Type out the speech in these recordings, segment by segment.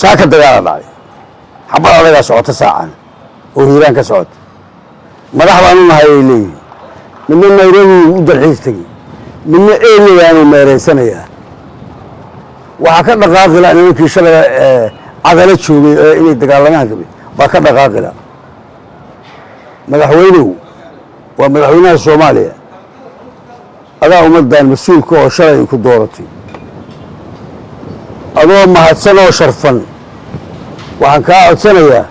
Saaka dagaala dhacay, xabad adagaa socota saacan oo Hiiraan ka socota. Madax baan u nahay ay leeyihin. Midna Nairobi u dalxiis tegey, midna eriyaanu meereysanayaa. Waxaa ka dhaqaaqila nimankii shalay Cadalo joogay ee inay dagaalamaan rabay baa ka dhaqaaqila. Madaxweynuhu waa madaxweynaha Soomaaliya, adaa ummaddan mas-uulka oo shalay ku dooratay. Adoo mahadsan oo sharfan, waxaan kaa codsanayaa,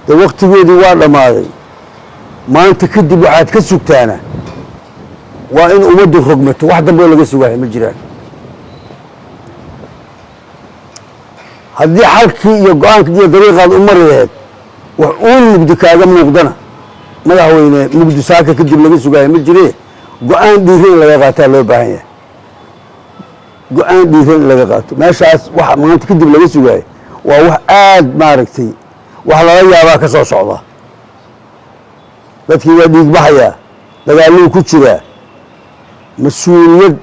dee waktigoodii waa dhammaaday. Maanta kadib waxaad ka sugtaana waa in ummaddu rogmato. Wax dambe oo laga sugaayo ma jiraan. Haddii xalkii iyo go-aankii iyo dariiqaad u mari laheed wax uun mugdi kaaga muuqdana, madaxweyne, mugdi saaka kadib laga sugaayo ma jiree, go-aan dhiiran in laga qaataa loo baahan yahay. Go-aan dhiiran in laga qaato meeshaas, waxa maanta kadib laga sugaayo waa wax aad maaragtay wax lala yaabaa ka soo socda. Dadkii waa dhiigbaxayaa, dagaaluu ku jiraa. Mas-uuliyad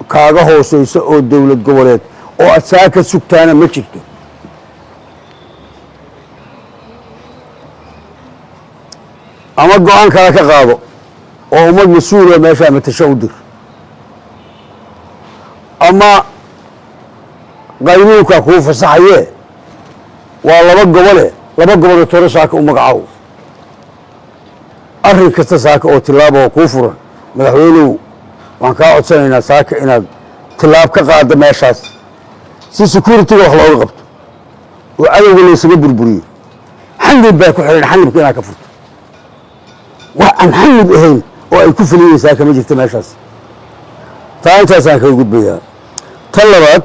kaaga hooseysa oo dowlad goboleed oo aad saa ka sugtaana ma jirto. Ama go-aan kale ka qaado oo ummad mas-uuloo meeshaa matasho u dir, ama qaynuunka kuu fasaxayee waa laba gobole, laba gobole toro saaka u magacaw. Arrin kasta saaka oo tillaaba oo kuu furan, madaxweynuhu, waxaan kaa codsanaynaa saaka inaad tillaab ka qaaddo meeshaas si security-ga wax looga qabto oo cadowga laysaga burburiyo. Xanib baa ku xihan, xanibka inaad ka furto. Wax aan xanib ahayn oo ay ku fuliyiin saaka ma jirto meeshaas. Taa intaasaan kaga gudbayaa. Tan labaad,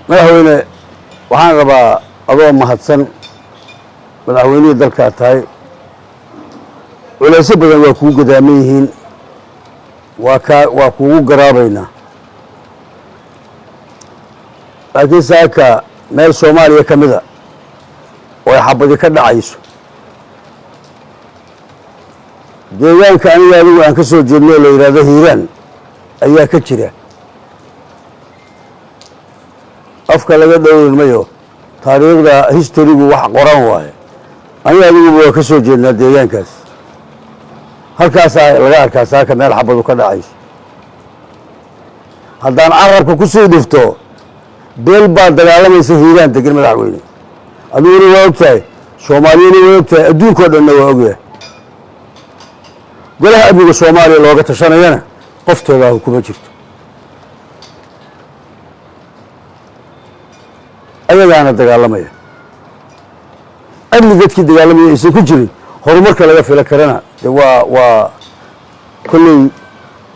madaxweyne, waxaan rabaa adoo mahadsan, madaxweynihii dalkaa tahay, culaysyo badan waa kugu gadaaman yihiin, waa kaa waa kugu garaabaynaa, laakiin saaka meel Soomaaliya ka mida oo ay xabadi ka dhacayso, deegaanka aniga adigu aan ka soo jeedno oo la yidhahdo Hiiraan ayaa ka jira. Afka laga dhowrin mayo, taariikhda history-gu wax qoran waaye. Aniga adiguba waa ka soo jeednaa deegaankaas. Halkaasaa laga arkaa saaka meel xabadu ka dhacayso. Haddaan carabka ku sii dhufto, beel baa dagaalamaysa Hiiraan degan. Madaxweyne, adiguna waa og tahay, Soomaaliyana waa og tahay, adduunkao dhanna waa ogyahay. Golaha amniga Soomaaliya looga tashanayana qoftoodaah kuma jirto, ayagaana dagaalamaya. Amni dadkii dagaalamaya aysan ku jirin, horumarka laga fila karana de waa kolley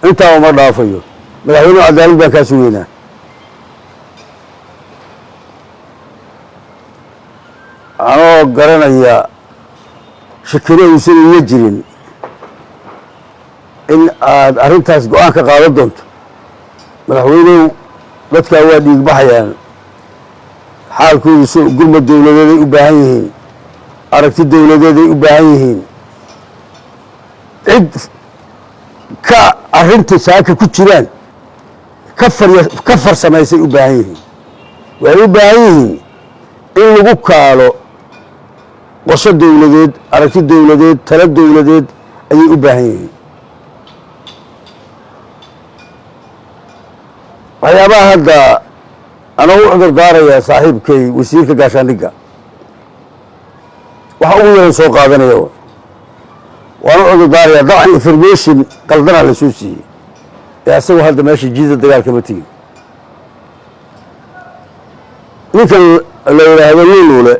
intaa uma dhaafayo. Madaxweynuhu, cadaalad baan kaa sugeynaa. Anoo garanaya shakiro aysan iga jirin in aad arrintaas go-aan ka qaadan doonto. Madaxweynuhu, dadkaa waa dhiigbaxayaan, xaalkoodu s gurmad dowladeeday u baahan yihiin, aragti dowladeeday u baahan yihiin. Cid ka arrinta saaka ku jiraan ka far ka farsamaysay u baahan yihiin. Waxay u baahan yihiin in lagu kaalo qorsho dowladeed, aragti dowladeed, talo dowladeed ayay u baahan yihiin. Waxyaabaha hadda anoo u cudur daarayaa saaxiibkay wasiirka gaashaandhigga, waxa ugu yaran soo qaadanaya, waan u cudur daarayaa. Dabcan information qaldanaa la soo siiyey ee asagoo hadda meesha jiida dagaalkama tegin. Ninkan la yidhaahdo Luuluule,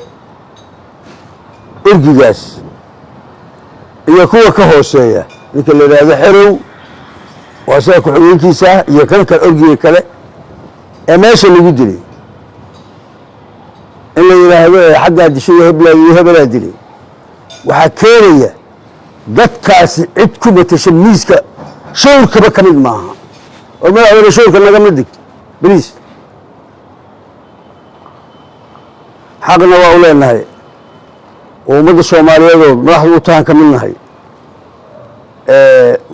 orgigaas iyo kuwa ka hooseeya, ninka la yidhaahdo Xerow oo asaga ku-xigeenkiisa ah, iyo kan kale, orgiga kale ee meesha lagu dilay, in la yidhaahdo ee xaggaa dishay heblaa iyo hebelaa dilay, waxaa keenaya dadkaasi cid ku matasha miiska shawrkaba ka mid maaha. Oo madaxweyne, shawrka nagama dig beliis. Xaqna waa u leenahay oo ummadda Soomaaliyeedoo madaxdu u tahan ka mid nahay,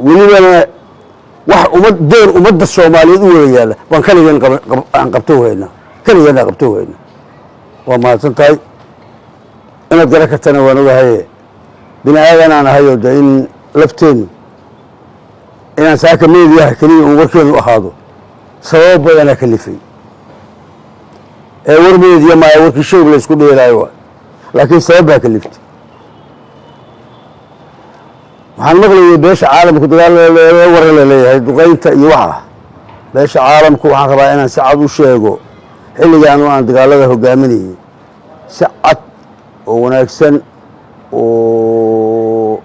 welibana wax ummad door ummadda Soomaaliyeed u wada yaalla baan kaligeen aan qabto haynaa. Keligeena qabto weyna. Waa mahadsan tahay. Inaad garan kartana waan ogahaye, bini aadanaan ahayoo de in lafteennu inaan saaka meediyaha keliya uun warkeenu ahaado sababo badanaa kalifay. Ee war meediya maaya, warkii showg la isku dheelaayo waa, laakiin sabab baa kaliftay. Waxaan maqlayay beesha caalamku dagaal waran la leeyahay, duqaynta iyo waxa beesha caalamku. Waxaan rabaa inaan si cad u sheego, xilligaanu aan dagaalada hogaaminayay si cad oo wanaagsan oo,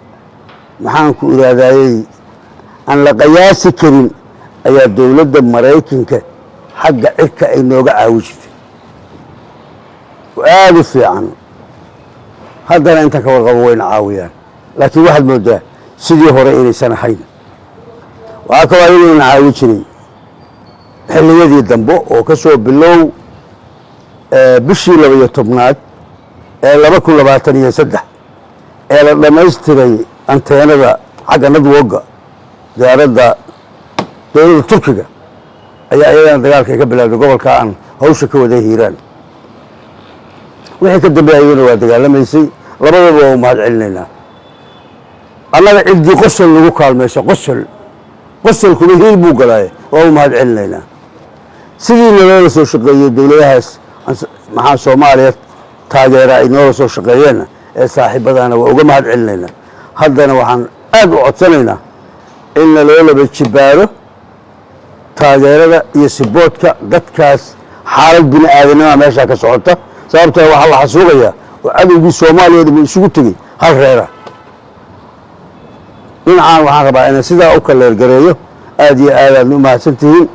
maxaan ku iraadayey, aan la qiyaasi karin ayaa dowladda Maraykanka xagga cirka ay nooga caawi jirtay oo aada u fiican. Haddana intaan ka warqabo wayna caawiyaan, laakiin waxaad moodaa sidii hore inaysan ahayn. Waxaa kaloo ayaguna caawi jiray xilliyadii dambe oo ka soo bilow bishii 12aad ee 2023 ee la dhammaystiray anteenada xagga network-ga diyaaradda dowladda Turkiga ayaa iyadana dagaalka ka bilowday gobolka aan hawsha ka waday, Hiiraan. Wixii ka dambeeya ayaduna waa dagaalamaysay. Labadaba waa u mahad celinaynaa. Annaga ciddii qosol nagu kaalmayso, qosol qosolkuba hiil buu galaaye, waa u mahad celinaynaa. Sidii naloola soo shaqeeyey dowladahaas, maxaa Soomaaliya taageera ay noola soo shaqeeyeenna ee saaxiibadana, waa uga mahad celinaynaa. Haddana waxaan aad u codsanaynaa in naloo laba jibaaro taageerada iyo support-ka dadkaas. Xaalad bini aadanima meeshaa ka socota, sababtoo waxaa la xasuuqayaa oo cadowgii Soomaaliya dhama isugu tegey hal reera. Dhinacaan waxaan rabaa inaan sidaa u kaleergareeyo. Aad iyo aad aadna u mahadsan tihiin.